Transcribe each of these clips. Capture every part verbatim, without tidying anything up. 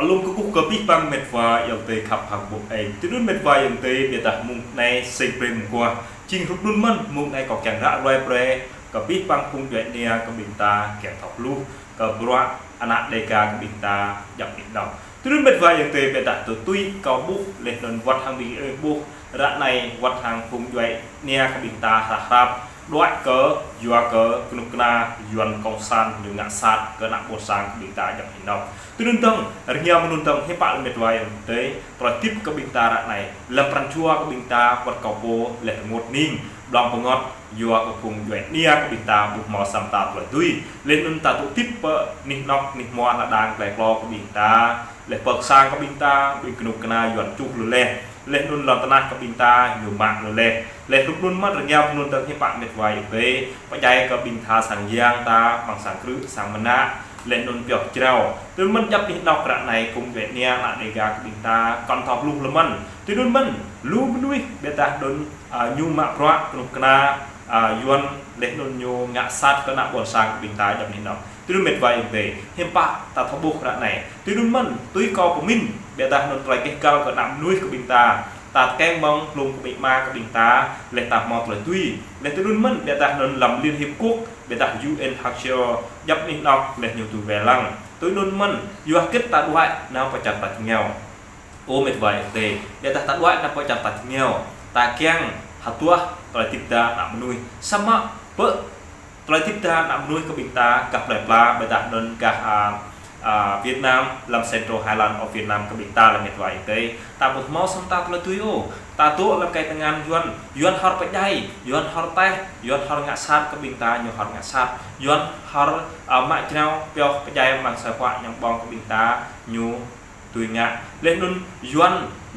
Lŏm kơkuh kơ abih bang met wa ayŏng adơi khăp hăng ƀô̆ eng. Tui anŭn met wa ayŏng adơi, biă dah mông anai sĭt brơi mơguah. Jing hrup anŭn mơ̆n, mông anai kâo kiăng ră ruai brơi kơ abih bang phung djuai ania kơ ƀing ta kiăng thâo hluh kơ bruă ană Dêga kơ ƀing ta djŏp anih anŏ. Tui anŭn met wa ayŏng adơi, biă dah tui tui kâo ƀuh, laih anŭn wơ̆t hăng ƀing ih ƀuh, ră anai wơ̆t hăng phung djuai ania kơ ƀing ta hrăp hrăp đuaĭ kơ, yua kơ kơnuk kơna Yuan Cộng sản ñu ngă sat kơ ană ƀôn sang kơ ƀing ta djŏp anih anŏ. Tui anŭn dơ̆ng, rơngiao mơ̆ng anŭn dơ̆ng, hiư̆m pă lĕ met wa ayŏng adơi, tơlơi hơdip kơ ƀing ta ră anai, lăm pran jua kơ ƀing ta wơ̆t kâo pô lĕ rơngot hning, blŏng bơngŏt, yua kơ phung djuai ania kơ ƀing ta ƀu hmâo săm ta tơlơi tui. Laih anŭn ta tŭ hơdip pơ anih anŏ, anih hmua, lŏn đang, glai klô kơ ƀing ta, laih pơ sang kơ ƀing ta, ƀing kơnuk kơna Yuan čuh lu laih. Laih anŭn lŏn tơnah kơ ƀing ta ñu mă lu laih. Laih hrup anŭn mơ̆n, rơngiao anŭn dơ̆ng, hiư̆m pă met wa ayŏng adơi, pơdjai kơ ƀing tha sang yang ta, amăng sang krư̆, sang mơnă, laih anŭn pioh jrao. Tui anŭn mơ̆n djŏp anih anŏ ră anai, phung djuai ania ană Dêga kơ ƀing ta kŏn thâo hluh lơi mơ̆n. Tui anŭn mơ̆n, lu mơnuih biă dah anŭn, a, ñu mă bruă kơnuk kơna, a, Yuan, laih anŭn ñu ngă sat kơ ană ƀôn sang kơ ƀing ta djŏp anih anŏ. Tui anŭn met wa ayŏng adơi, hiư̆m pă ta thâo ƀuh ră anai. Tui anŭn mơ̆n, tui kâo pơmĭn, biă dah anŭn tơlơi gêh gal kơ ană mơnuih kơ ƀing ta, ta tơkeng mơ̆ng hlung kơ ƀing ama kơ ƀing ta, laih ta hmâo tơlơi tui. Laih tui anŭn mơ̆n, biă dah anŭn lăm Liên Hiệp Quốc, biă dah U N H C R, djŏp anih anŏ, laih ñu tui wai lăng. Tui anŭn mơ̆n, yua hơget ta đuaĭ nao pơ čar tač rơngiao. Ơ met wa ayŏng adơi, biă dah ta đuaĭ nao pơ čar tač rơngiao, ta kiăng hơduah tơlơi hơdip ta ană mơnuih. Samơ̆ pơ tơlơi hơdip ta ană mơnuih kơ ƀing ta, gah plơi pla, biă dah anŭn gah, a, a, Việt Nam, lăm Central Highland of Vietnam kơ ƀing ta lĕ met wa ayŏng adơi, ta ƀu hmâo săm ta tơlơi tui ôh. Ta dŏ lăm kơi tơngan Yuan, Yuan hor pơdjai, Yuan hor teh, Yuan hor ngă sat kơ ƀing ta, ñu hor ngă sat. Yuan hor, a, mă jrao, pioh pơdjai amăng asơi huă ñăm ƀơ̆ng kơ ƀing ta, ñu tui ngă. Laih anŭn Yuan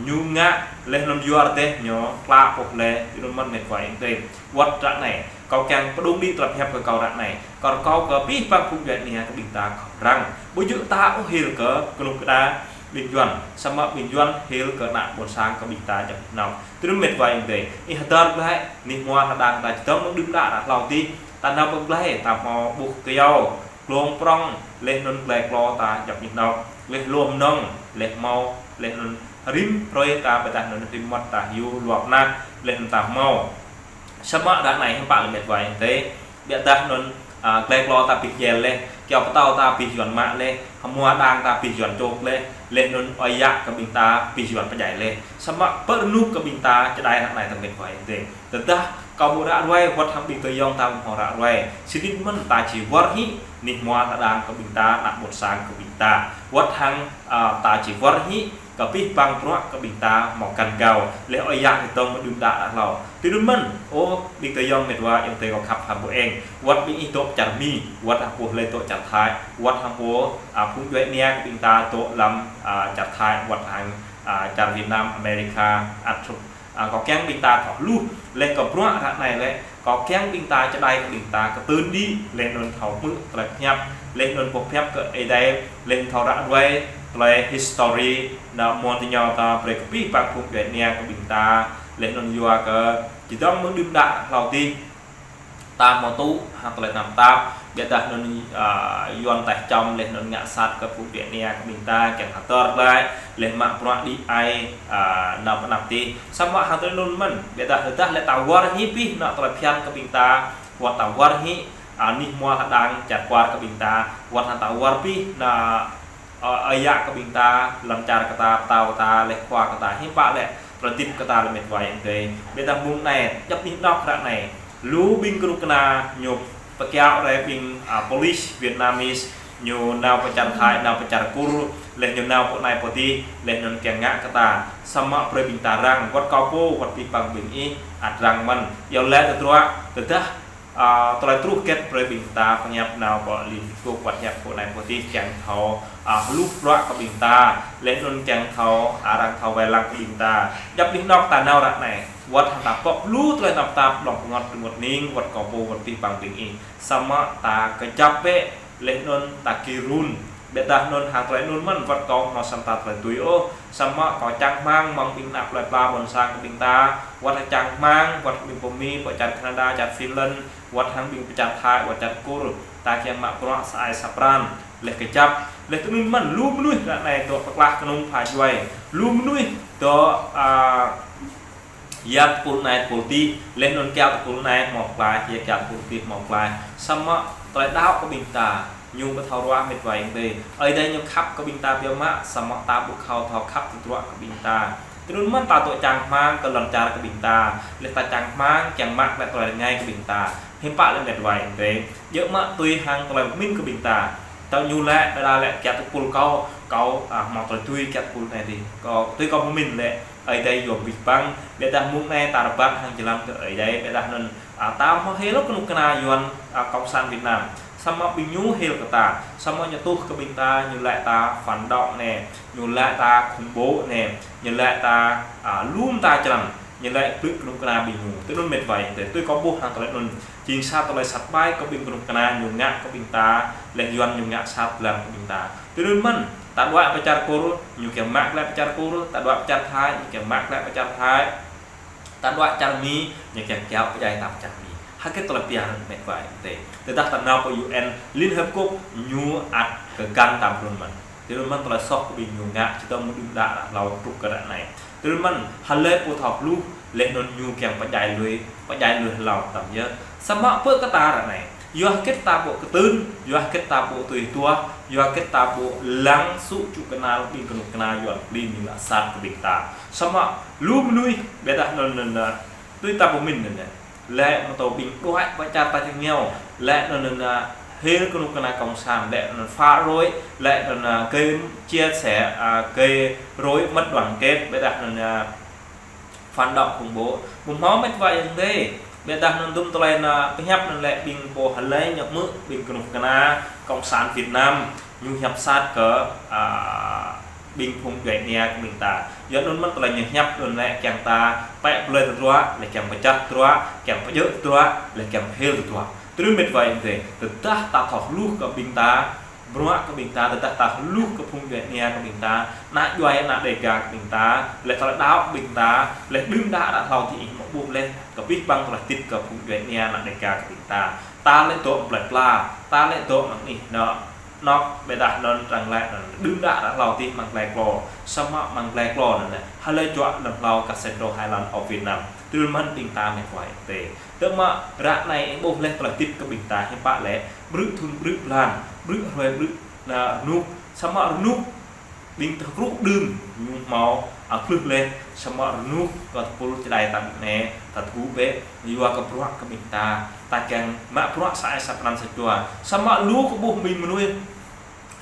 ñu ngă, laih anŭn yua rơdêh ñu klă pŏk laih, tui anŭn mơ̆n met wa ayŏng adơi. Wơ̆t ră anai, kâo kiăng pơdŏng đĭ tơlơi pơhiăp kơ kâo ră anai. Kâo rơkâo kơ abih bang phung djuai ania kơ ƀing ta khŏm răng. Ƀu djơ̆ ta ôh hil kơ kơnuk kơna ƀing Yuan, samơ̆ ƀing Yuan hil kơ ană ƀôn sang kơ ƀing ta djŏp anih anŏ. Tui anŭn met wa ayŏng adơi, ih hơdơr glaĭ, anih hmua lŏn đang ta čơdơ̆ng mơ̆ng đưm đă ră hlâo adih, ta nao pơ glai, ta hmâo ƀuh kơyâo, glông prŏng, laih anŭn glai klô ta djŏp anih anŏ, laih lŏm nŏng, laih hmâo, laih anŭn rĭm hrơi ta, biă dah anŭn rĭm mơmŏt ta hyu luă nah, laih anŭn ta hmâo. Samơ̆ ră anai hiư̆m pă lĕ met wa ayŏng adơi, biă dah anŭn, a, glai klô ta abih jel laih, kơyâo pơtâo ta abih Yuan mă laih, hmua đang ta abih Yuan čŏk laih, laih anŭn ơi yă kơ ƀing ta abih Yuan pơdjai laih. Samơ̆ pơ rơnŭk kơ ƀing ta čơđai ră anai tơmet wa ayŏng adơi. Tơdah kâo ƀu ră ruai, wơ̆t hăng ƀing adơi ayŏng ta ƀu hmâo ră ruai, sĭt nik mơ̆n ta či wơr hĭ anih hmua lŏn đang kơ ƀing ta, ană ƀôn sang kơ ƀing ta. Wơ̆t hăng, a, ta či wơr hĭ kơ abih bang bruă kơ ƀing ta hmâo găn gao, laih ơi yă kơ tơ̆ng mơ̆ng đưm đă ră hlâo. Tui anŭn mơ̆n, ơ ƀing adơi ayŏng met wa ayŏng adơi kâo khăp hăng ƀô̆ eng. Wơ̆t ƀing ih dŏ čar Mi, wơ̆t hăng pô laih dŏ čar Thái, wơ̆t hăng pô, a, phung djuai ania kơ ƀing ta dŏ lăm, a, čar Thái, wơ̆t hăng, a, čar Việt Nam, America, ăt hrup A, kâo kiăng ƀing ta thâo hluh, laih kơ bruă ră anai lĕ, kâo kiăng ƀing ta čơđai kơ ƀing ta kơtưn đĭ, laih anŭn thâo hmư̆ tơlơi pơhiăp, laih anŭn pơhiăp kơ Ơi Adai, laih anŭn thâo ră ruai tơlơi history, ană mơnuih ta brơi kơ abih bang phung djuai ania kơ ƀing ta, laih anŭn yua kơ čơdơ̆ng mơ̆ng đưm đă hlâo adih. Ta hmâo tŭ hăng tơlơi tơnap tap, biă dah anŭn, a, Yuan taih čăm laih anŭn ngă sat kơ phung djuai ania kơ ƀing ta, kiăng hơdơr glaĭ, laih mă bruă đĭ ai, a, nao pơ anăp adih. Samơ̆ hăng tơlơi anŭn mơ̆n, biă dah tơdah lĕ ta wơr hĭ abih anŏ tơlơi phiăn kơ ƀing ta, wơ̆t ta wơr hĭ, a, anih hmua lŏn đang čar kwar kơ ƀing ta, wơ̆t hăng ta wơr abih anŏ Ơ, ơi yă kơ ƀing ta, lŏn čar kơ ta, pơtao kơ ta, laih khua kơ ta, hiư̆m pă lĕ, tơlơi hơdip kơ ta lĕ met wa ayŏng adơi. Biă dah mơ̆ng anai, djŏp anih anŏ ră anai. Lu ƀing kơnuk kơna ñu pơkiaŏ rai ƀing, a, police Vietnamese, ñu nao pơ čar Thái, nao pơ čar Kur, laih ñu nao pơ anai pơ adih, laih anŭn kiăng ngă kơ ta. Samơ̆ brơi ƀing ta răng, wơ̆t kâo pô, wơ̆t abih bang ƀing ih, ăt răng mơ̆n. Yua lĕ tơdruă, tơdah A, tơlơi truh hơget brơi ƀing ta pơhiăp nao pơ Liên Hiệp Quốc wơ̆t hiăp pơ anai pơ adih kiăng thâo, a, hluh bruă kơ ƀing ta, laih anŭn kiăng thâo, a, arăng thâo wai lăng kơ ƀing ta. Djŏp anih anŏ ta nao ră anai, wơ̆t hăng ta pŏk lu tơlơi tơnap tap, blŏng pơngŏt, rơngot hning, wơ̆t kâo pô, wơ̆t abih bang ƀing ih. Samơ̆ ta kơjăp bĕ, laih anŭn ta gir run. Biă dah anŭn hăng tơlơi anŭn mơ̆n wơ̆t kâo hmâo săm ta tơlơi tui ôh. Samơ̆ kâo čang rơmang mơ̆ng ƀing ană plơi pla ƀôn sang kơ ƀing ta, wơ̆t hăng čang rơmang, wơ̆t ƀing pơ Mi, pơ čar Canada, čar Finland, wơ̆t hăng ƀing pơ čar Thái, wơ̆t čar Kur, ta kiăng mă bruă sa ai sa pran. Laih kơjăp, laih tui anŭn mơ̆n lu mơnuih ră anai dŏ pơklah kơnung pha djuai. Lu mơnuih dŏ, a, yap tơpul anai tơpul adih, laih anŭn kiaŏ tơpul anai hmâo pơklaih, kiaŏ tơpul adih hmâo pơklaih. Samơ̆ tơlơi đaŏ kơ ƀing ta, ñu ƀu thâo ruah mĕt wa ayŏng adơi. Ơi Adai ñu khăp kơ ƀing ta biă mă, samơ̆ ta ƀu thâo khăp tơdruă kơ ƀing ta. Tui anŭn mơ̆n ta dŏ čang rơmang kơ lŏn čar kơ ƀing ta, laih ta čang rơmang kiăng mă glaĭ tơlơi rơngai kơ ƀing ta. Hiư̆m pă lĕ mĕt wa ayŏng adơi. Djơ̆ mă tui hăng tơlơi pơmĭn kơ ƀing ta. Tơl ñu lĕ, đa đa lĕ kiaŏ tơpul kâo, kâo, a, hmâo tơlơi tui kiaŏ tơpul anai adih. Kâo, tui kâo pơmĭn lĕ, Ơi Adai yôm abih bang, ƀiădah mông anai ta rơbat hăng jơlan kơ Ơi Adai, ƀiădah anŭn, a, ta hmâo hil kơnuk kơna Yuan, a, Cộng sản Việt Nam. Samơ̆ ƀing ñu hil kơ ta, samơ̆ ñu tuh kơ ƀing ta, ñu lĕ ta phản động anai, ñu lĕ ta khủng bố anai, ñu lĕ ta, a, lŏm ta črăn, ñu lĕ plư kơnuk kơna ƀing ñu. Tui anŭn mĕt wa ayŏng adơi, tui kâo ƀuh hăng tơlơi anŭn. Jing sa tơlơi sat ƀai kơ ƀing kơnuk kơna ñu ngă kơ ƀing ta, laih Yuan ñu ngă sat lăng kơ ƀing ta. Tui anŭn mơ̆n, ta đuaĭ pơ čar Kur, ñu kiăng mă glaĭ pơ čar Kur, ta đuaĭ pơ čar Thái, ñu kiăng mă glaĭ pơ čar Thái. Ta đuaĭ čar Mi, ñu kiăng kiaŏ pơdjai ta pơ čar Mi. Hơget tơlơi pơhiăp anŭn mĕt wa ayŏng adơi. Tơdah ta nao pơ U N Liên Hợp Quốc, ñu ăt kơ găn ta tui anŭn mơ̆n. Tui anŭn mơ̆n tơlơi soh kơ ƀing ñu ngă, či tơ̆ mơ̆ng đưm đă ră hlâo truh kơ ră anai. Tui anŭn mơ̆n, hlơi pô thâo hluh, laih anŭn ñu kiăng pơdjai lui, pơdjai lui hlâo tơm yơh. Samơ̆ pơ kơ ta ră anai. Yua hơget ta ƀu kơtưn, yua hơget ta ƀu tui tuah, yua hơget ta ƀu lăng sŭ čŭ kơnăl ƀing kơnuk kơna Yuan klin ñu ngă sat kơ ƀing ta. Samơ̆ lu mơnuih ƀiădah anŭn anŭn, a, tui ta pơmĭn anŭn, a. Lĕ mơ̆ tơl ƀing đuaĭ pơ čar ta čơngiao, lĕ anŭn anŭn, a, hil kơnuk kơna Cộng sản, lĕ anŭn phá rối, lĕ anŭn, a, gây chia sẻ, a, gây rối mất đoàn kết, ƀiădah anŭn, a, phản động khủng bố. Ƀu hmâo mĕt wa ayŏng adơi. Ƀiădah anŭn dŭm tơlơi anŭn pơhiăp anŭn lĕ ƀing pô hlơi ñu hmư̆ ƀing kơnuk kơna Cộng sản Việt Nam ñu hiăp sat kơ, a, ƀing phung djuai ania kơ ƀing ta. Yua anŭn mơ̆n tơlơi ñu hiăp anŭn lĕ kiăng ta pĕ plơi tơdruă, lĕ kiăng pơčah tơdruă, kiăng pơjơ̆ tơdruă, lĕ kiăng pơhil tơdruă. Tui anŭn mĕt wa ayŏng adơi, tơdah ta thâo hluh kơ ƀing ta, bruă kơ ƀing ta, tơdah ta hluh kơ phung djuai ania kơ ƀing ta, ană djuai ană Dêga kơ ƀing ta, laih tơlơi đaŏ kơ ƀing ta, laih đưm đă ră hlâo adih ih mơ̆ ƀuh laih, kơ abih bang tơlơi hơdip kơ phung djuai ania ană Dêga kơ ƀing ta. Ta lĕ dŏ plơi pla, ta lĕ dŏ mơ̆ng anih anŏ, anŏ ƀiădah anŭn arăng lĕ anŭn đưm đă ră hlâo adih mơ̆ng glai klô, samơ̆ mơ̆ng glai klô anŭn lĕ, hlơi juă lăm hlâo kơ Central Highland of Vietnam. Tui anŭn mơ̆n ƀing ta mĕt wa ayŏng adơi. Tơma ră anai ih ƀuh laih tơlơi hơdip kơ ƀing ta hiư̆m pă lĕ, brư̆ thŭn brư̆ blan, brư̆ hrơi brư̆, a, rơnŭk, samơ̆ rơnŭk ƀing tơkrŭ đưm ñu hmâo, a, klưh laih, samơ̆ rơnŭk kơ tơpul čơđai ta ƀing anai, ta tơgŭ bĕ, yua kơ bruă kơ ƀing ta, ta kiăng mă bruă sa ai sa pran sa jua. Samơ̆ lu kơ ƀuh ƀing mơnuih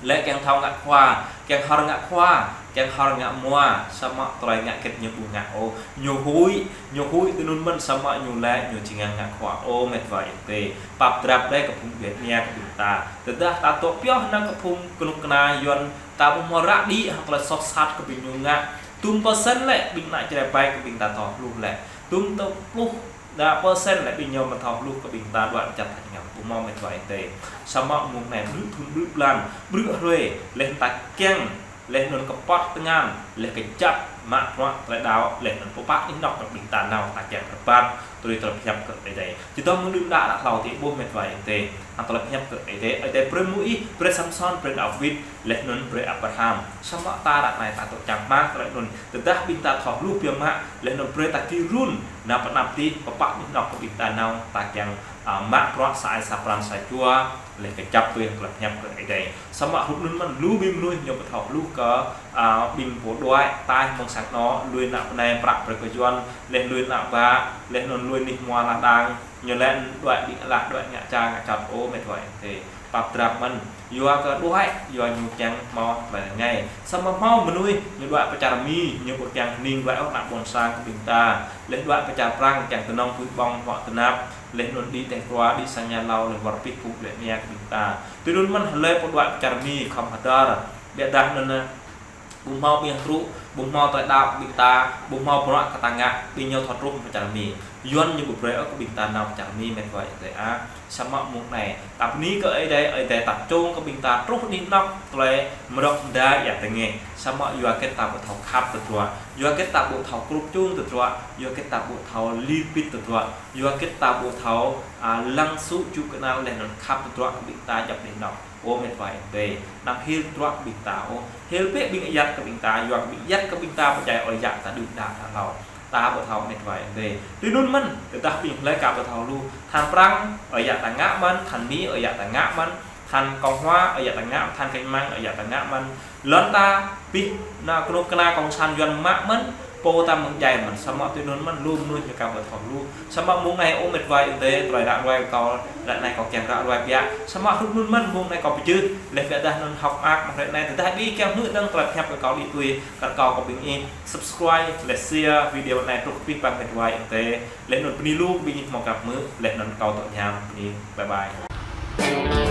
lĕ kiăng thâo ngă khua, kiăng hor ngă khua, kiăng hor ngă mua, samơ̆ tơlơi ngă hơget ñu ƀu ngă ôh. Ñu huĭ, ñu huĭ tui anŭn mơ̆n samơ̆ ñu lĕ ñu či ngă ngă khua ôh mĕt wa ayŏng adơi. Pap drap đơi kơ phung djuai ania kơ ƀing ta. Tơdah ta dŏ pioh nao kơ phung kơnuk kơna Yuan ta ƀu hmâo ră đĭ hăng tơlơi soh sat kơ ƀing ñu ngă. Dŭm persen lĕ ƀing ană Jrai ƀai kơ ƀing ta thâo hluh lĕ. Dŭm tơpluh đa persen lĕ ƀing ñu mơ̆ thâo hluh kơ ƀing ta đuaĭ pơ čar ta čơngiao. Ƀu hmâo mĕt wa ayŏng adơi. Samơ̆ mông anai brư̆ thŭn brư̆ blan, brư̆ hrơi, laih ta kiăng, laih anŭn kơpăt tơngan, laih kơjăp mă bruă tơlơi đaŏ, laih anŭn pơpă anih anŏ kơ ƀing ta nao ta kiăng rơbat, tui tơlơi pơhiăp kơ Ơi Adai. Či tơ̆ mơ̆ng đưm đă ră hlâo adih ih ƀuh mĕt wa ayŏng adơi. Hăng tơlơi pơhiăp kơ Ơi Adai, Ơi Adai brơi Môis, brơi Samsôn, brơi Dawid, laih anŭn brơi Abraham. Samơ̆ ta ră anai ta dŏ čang rơmang tơlơi anŭn. Tơdah ƀing ta thâo hluh biă mă, laih anŭn brơi ta gir run, nao pơ anăp adih, pơpă anih anŏ kơ ƀing ta nao, ta kiăng, a, mă bruă sa ai sa pran sa jua, laih kơjăp tui hăng tơlơi pơhiăp kơ Ơi Adai. Samơ̆ hrup anŭn mơ̆n lu ƀing mơnuih ñu ƀu thâo hluh kơ, a, ƀing pô đuaĭ ataih mơ̆ng sang anŏ, lui ană bơnai prăk brơi kơ Yuan, laih lui ană bă, laih anŭn lui anih hmua lŏn đang, ñu lĕ đuaĭ ƀing alah đuaĭ ngă ča ngă čot ôh mĕt wa ayŏng adơi. Pap drap mơ̆n, yua kơ đuaĭ, yua ñu kiăng hmâo tơlơi rơngai. Samơ̆ hmâo mơnuih, ñu đuaĭ pơ čar Mi, ñu ƀu kiăng hning glaĭ ôh ană ƀôn sang kơ ƀing ta. Laih đuaĭ pơ čar Prang, kiăng tơnŏng pui ƀơ̆ng huă tơnap, laih anŭn đĭ teh krua, đĭ sang nhà lầu, laih wơr bĭt phung djuai ania kơ ƀing ta. Tui anŭn mơ̆n hlơi pô đuaĭ pơ čar Mi, khŏm hơdơr. Ƀiădah anŭn, a, ƀu hmâo ƀing tơkrŭ, ƀu hmâo tơlơi đaŏ kơ ƀing ta, ƀu hmâo bruă kơ ta ngă, ƀing ñu thâo truh pơ čar Mi. Yuan ñu ƀu brơi ôh kơ ƀing ta nao pơ čar Mi, met wa ayŏng adơi ah. Samơ̆ mông anai, ta bơni kơ Ơi Adai, Ơi Adai ta čong kơ ƀing ta truh anih anŏ tơlơi mơdrŏk mơda ia tơngeh. Samơ̆ yua kơ ta ƀu thâo khăp tơdruă, yua kơ ta ƀu thâo krup čung tơdruă, yua kơ ta ƀu thâo lip pit tơdruă, yua kơ ta ƀu thâo, a, lăng su ču kơnăl laih anŭn khăp tơdruă kơ ƀing ta djŏp anih anŏ. Ơ met wa ayŏng adơi, anăm hil tơdruă kơ ƀing ta ôh. Hil bĕ ƀing ayăt kơ ƀing ta, yua kơ ƀing ayăt kơ ƀing ta pơdjai ơi yă ta đưm đă đă hlâo. Ta ƀu thâo met wa ayŏng adơi. Tui anŭn mơ̆n, tơdah ƀing hlơi ka ƀu thâo lu. Than Prang, ơi yă ta ngă mơ̆n, than Mi, ơi yă ta ngă mơ̆n, than Cộng hòa, ơi yă ta ngă, than Kênh Măng, ơi yă ta ngă mơ̆n. Lŏn ta, pih, na kơnuk kơna Cộng sản Yuan mă mơ̆n, pô ta mơ̆ng djai mơ̆n, samơ̆ tui anŭn mơ̆n, lu mơnuih ñu ka ƀu thâo lu. Samơ̆ mông anai ơ met wa ayŏng adơi, tơlơi ră ruai kâo, ră anai kâo kiăng ră ruai biă. Samơ̆ hrup anŭn mơ̆n mông anai kâo pơjưh, laih biă dah anŭn hŏk mơak mơ̆ng ră anai, tơdah ƀing kiăng hmư̆ dơ̆ng tơlơi pơhiăp kơ kâo đĭ tui, kâo rơkâo kơ ƀing ih subscribe, laih share video anai truh kơ abih bang met wa ayŏng adơi. Laih anŭn bơni lu kơ ƀing ih hmâo krăp hmư̆, laih anŭn kâo tŏ ñam bơni. Bye bye.